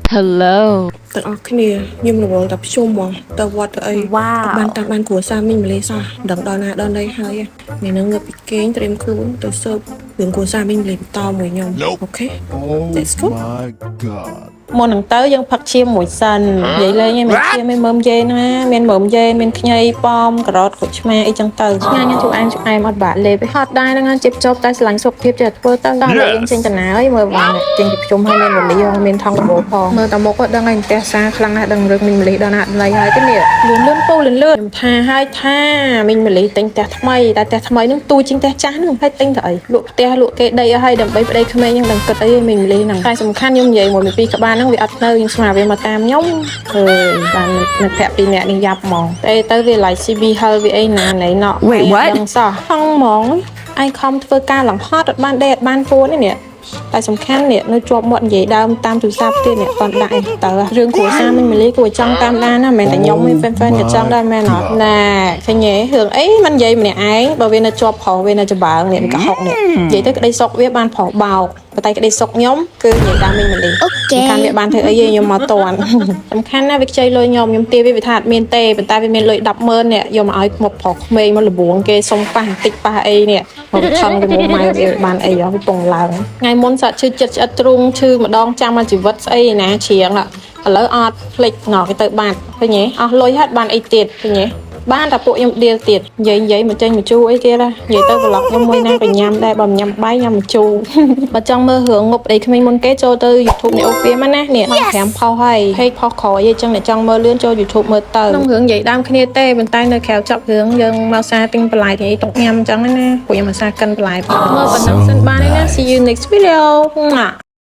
Hello. ទាំងអស់គ្នាខ្ញុំរវល់តែភ្ជុំហ្មងទៅវត្តទៅអី វ៉ាវ អត់បានតាមបានគ្រួសារមីងម៉ាឡេសោះមិនដឹងដល់ណាដល់ណីហើយថ្ងៃហ្នឹងងើបពីគេងត្រៀមខ្លួនទៅស៊ើបរឿងគ្រួសារមីងម៉ាឡេបន្តមួយខ្ញុំOkay. Oh Let's go. my God. មុននឹងទៅយើងផឹកឈាមមួយសិននិយាយលេងឯងមិនឈាមឯងមើមយេណាមានមើមយេមានខ្ញីប៉មការ៉ុតក្រូចឆ្មាអីចឹងទៅឆ្ងាញ់ជូរអែមជូរអែមអត់បាក់លេបឯងហត់ដែរហ្នឹងជិបចប់តែស្រឡាញ់សុខភាពចេះធ្វើទៅដល់ឥឡូវយើងចេញតាណាហើយមើលបានចេញពីភ្ជុំហើយមានវលីមានថងបោផងមើលតែមុខក៏ដឹងហើយផ្ទះសាខ្លាំងណាស់ដឹងរឿងមីងម៉ាលីដល់ណាដល់ណីហើយទេនេះលឿនលឿនពូលឿនលឿនខ្ញុំថាហើយថាមីងម៉ាលីទិញផ្ទះថ្មីតែផ្ទះថ្មីហ្នឹងទូជាងផ្ទះចាស់ហ្នឹងហើយទិញទៅអីលក់ផ្ទះលក់គេដីអស់ហើយដើម្បីប្តីក្មេងហ្នឹងដឹងគិតអីមីងម៉ាលីហ្នឹងតែសំខាន់ខ្ញុំនិយាយមួយពីរក្បាលហ្នឹងវាអត់នៅខ្ញុំស្មានវាមកតាមខ្ញុំឃើញបានមិត្តភក្តិពីរនាក់នេះយ៉ាប់ហ្មងតែទៅវាឡៃ CB ហិលវាអីណាណីណក់ Wait, what? ដឹងសោះហឹងហ្មងឯងខំធ្វើការឡើងហត់អត់បានដេកអត់បានពួនទេនេះតែសំខាន់នេះនៅជាប់មាត់និយាយដើមតាមទូរស័ព្ទទៀតនេះតន់ដាក់ឯងទៅរឿងគ្រួសារមិញម៉ាលីគួរចង់តាមដានណាមិនមែនតែខ្ញុំទេ fan fan ក៏ចង់ដែរមែនអត់ណែឃើញទេរឿងអីមិននិយាយម្នាក់ឯងបើវានៅជាប់ប្រុសវានៅច្បើងនេះវាកុហកនេះនិយាយទៅក្តីសុខវាបានប្រុសបោកប៉ុន្តែក្តីសុខខ្ញុំគឺនិយាយដើមមិញម៉ាលី Okay. សំខាន់វាបានធ្វើអីឯងខ្ញុំមកតន់ សំខាន់ណាស់វាខ្ចីលុយខ្ញុំខ្ញុំទាវាវាថាអត់មានទេប៉ុន្តែវាមានលុយ100000នេះយកមកឲ្យមកប្រុសក្មេងមកលបួងគេសុំប៉ះបន្តិចប៉ះអីនេះមកខឹងទៅមុខម៉ែវាបានអីហ៎វាពងឡើងថ្ងៃមុនសាក់ឈឺចិត្តឆ្អិតទ្រូងឈឺម្ដងចាំមកជីវិតស្អីណាច្រៀងឥឡូវអត់ភ្លេចណោះគេទៅបាត់ឃើញទេអស់លុយហើយបានអីទៀតឃើញទេបានតែពួកខ្ញុំដៀលទៀតនិយាយនិយាយមកចេញមកជូរអីគេណានិយាយទៅប្លុកខ្ញុំមួយណាក៏ញ៉ាំដែរបើមិនញ៉ាំបាយញ៉ាំមកជូរ បើចង់មើលរឿងងប់ប្តីក្មេងមុនគេចូលទៅ YouTube នៃអូហ្វៀមណានេះមក5ផុសហើយ page ផុសក្រោយអីចឹងអ្នកចង់មើលលឿនចូល YouTube មើលទៅក្នុងរឿងនិយាយដើមគ្នាទេប៉ុន្តែនៅក្រៅចប់រឿងយើងមកសារទិញបន្លែទិញអីតុកញ៉ាំចឹងណាពួកខ្ញុំមកសារកិនបន្លែផងមើលប៉ុណ្ណឹងសិនបានហើយណា See you next video.